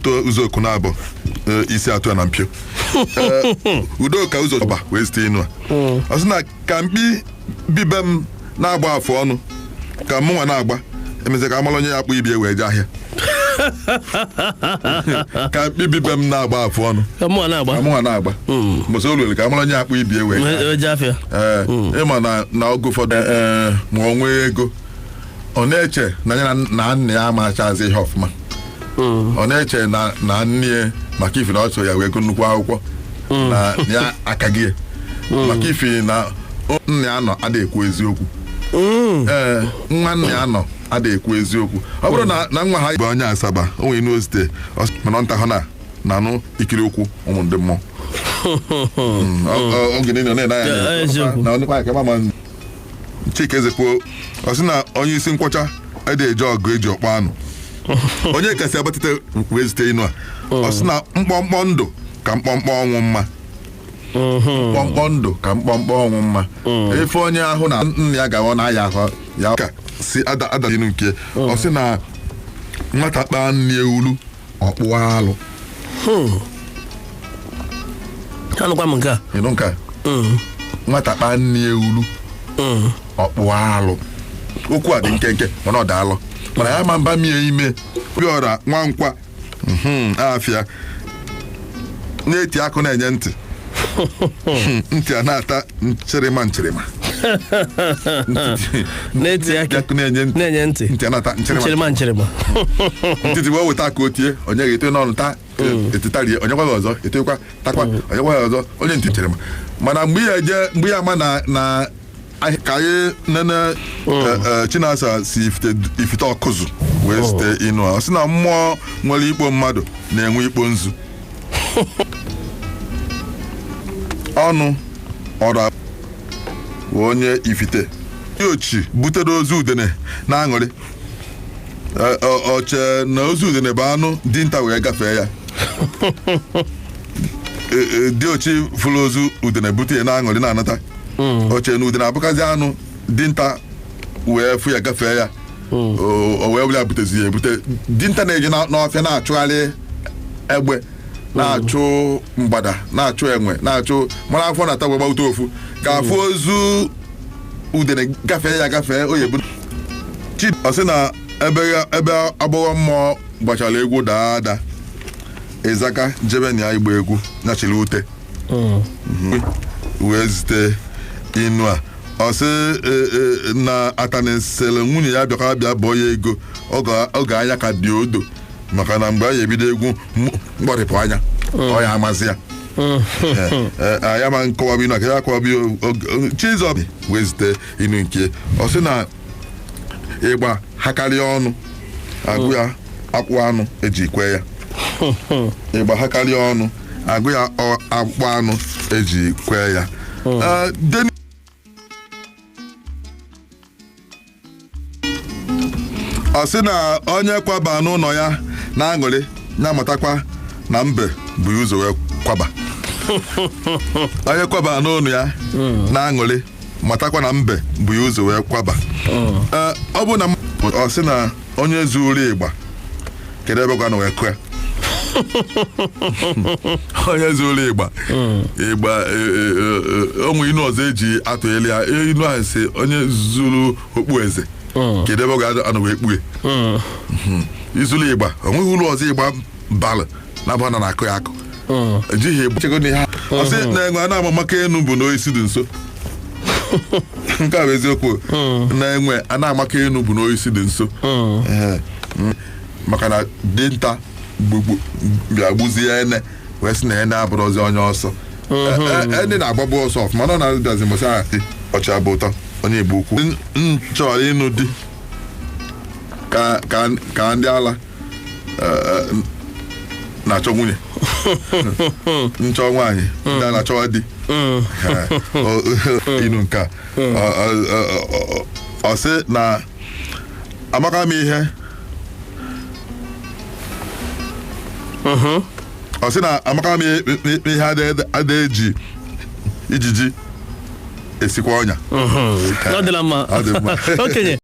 Nkịta ụzọ oku na-abụ isi atụ ya na mpio. Udoka ụzọ ọba wee zite inu a. Ọ sị na ka mkpi bibe m na-agba afụ ọnụ ka mụ nwa na-agba emezi ka amala onye ya akpụ ibie wee jee ahịa. Ka mkpi bibe m na-agba afụ ọnụ ka mụ na-agba ka mụ nwa na-agba mbọsị olulu ka amala onye ya akpụ ibie wee jee ahịa. Jee afịa. Ee, ịma na oge ụfọdụ, ee, ma ọ nwee ego, ọ na-eche na ya na nna ya amachazi ihe ọfụma. Ọ na-eche na nne ya, maka ifi na ọ so ya wee go nnukwu akwụkwọ na ya akaghị ya, maka ifi na nna ya nọ ada ekwu eziokwu. Ee, nwa nna ya nọ ada ekwu eziokwu. Ọ bụrụ na nwa ha bụ onye Asaba, o nwere inu ozite mana nta hụ na anụ ikiri okwu ụmụ ndị mmụọ. Oge niile ọ na-ene anya Eziokwu. na onye ka mama Chika Ezekwuo. Ọ sị na onye isi nkwọcha ede eje ọgụ eji ọkpọ anụ. Onye kasị abatite wee zite inu a. Ọ sị na mkpọmkpọ ndụ ka mkpọmkpọ ọnwụ mma, mkpọmkpọ ndụ ka mkpọmkpọ ọnwụ mma. Ife onye ahụ na nna ya gawa na aya ahụ ya ka si ada ada inu nke. Ọ sị na nwata kpaa nne ulu ọkpụ alụ. Anụkwa m nke a. Ịnụ nke a? Nwata kpaa nne ulu ọkpụ alụ. Okwu a dị nkenke mana ọ daalụ, mana ya ma mba mie ime obiọra nwankwa afịa na-eti akụ na-enye ntị ntị a na-ata nchịrịma nchịrịma. Na-eti akị akụ na-enye ntị na-enye ntị ntị a na-ata nchịrịma nchịrịma nchịrịma. Ntịtị wee weta aka otie onye ga-ete n'ọnụ taa etitarie, onye gwa ọzọ etekwa takwa, onye gwa ọzọ onye ntị nchịrịma. Mana mgbe ya eje mgbe ya ama na ka anyị nene Chinasa si ifite ọkụzụ wee site inu a. Ọ sị na mmụọ nwere ikpo mmadụ na-enwe ikpo nzu. Ọnụ ọra onye ifite ochi butere ozu udene na-aṅụrị. Oche na ozu udene bụ anụ dinta wee gafee ya. Diochi fụrụ ozu udene bute ya na-aṅụrị na-anata. Oche na udene abụkazi anụ dinta wee fụ ya gafee ya. O wee were butezi ya ebute. Dinta na-eje n'ọfịa na-achụgharị egbe, na-achụ mgbada, na-achụ enwe, na-achụ mara afọ na-ata wee gbawute ofu ka afụ ozu udene gafee ya gafee oye bu chi. Ọ sị na ebe agbọghọ mmụọ gbachara egwu daa ada ịzaka jebe na ya igba egwu nachiri ute wee zite inu a. Ọ sị na atanisịrị nwunye ya bịakwa bịa bọọ ya ego oge anya ka dị odo, maka na mgbe a ya ebido egwu mkpọrịpụ anya ọ ya amasị ya. Ya ma nkọwabi inu a ka ya akọwabi. Chizọ wee zite inu nke. Ọ sị na ịgba ha karịa ọnụ agụ ya akpụ anụ eji kwe ya. Ịgba ha karịa ọnụ agụ ya akpụkpọ anụ eji kwe ya. Ọ sị na onye kwaba n'ụlọ ya na-aṅụrị na-amatakwa na mbe bụ ụzọ wee kwaba. Onye kwaba n'ụlọ ya na-aṅụrị matakwa na mbe bụ ụzọ wee kwaba. Ọ bụ na ọ sị na onye zuru ịgba kedu ebe gwanụ wee kụọ onye zuru ịgba ịgba onwe inu ọzọ eji atụ elu ya. Inu ahụ si onye zuru okpu eze kedu ebe ọ ga-anọ wee kpue izulu ịgba. Onweghị ụlọ ọzọ ịgba balụ na-abụ na na-akụ ya akụ ejighị ịgba chego n'ihe. Ọ sị na enwe a na-ama maka enu bụ n'oisi dị nso. Nke a bụ eziokwu na enwe a na-amaka enu bụ n'oisi dị nso, maka na dinta bịa gbuzie ene wee sị na ene abụrụzi onye ọsọ. Ene na-agbagbu ọsọ ọfụma na ọ na-abịazi mbọsị ahụ ọcha bụ ụtọ onye Igbo ukwu m chọrọ ịnụ di ka ndị ala na-achọ nwunye nchọ nwaanyị ndị a na-achọwa di. Inu nke a ọ sị na amaka m ihe. Ọ sị na amaka m ihe ada eji ijiji esikwa ọnya. Ọ dịla mma okenye.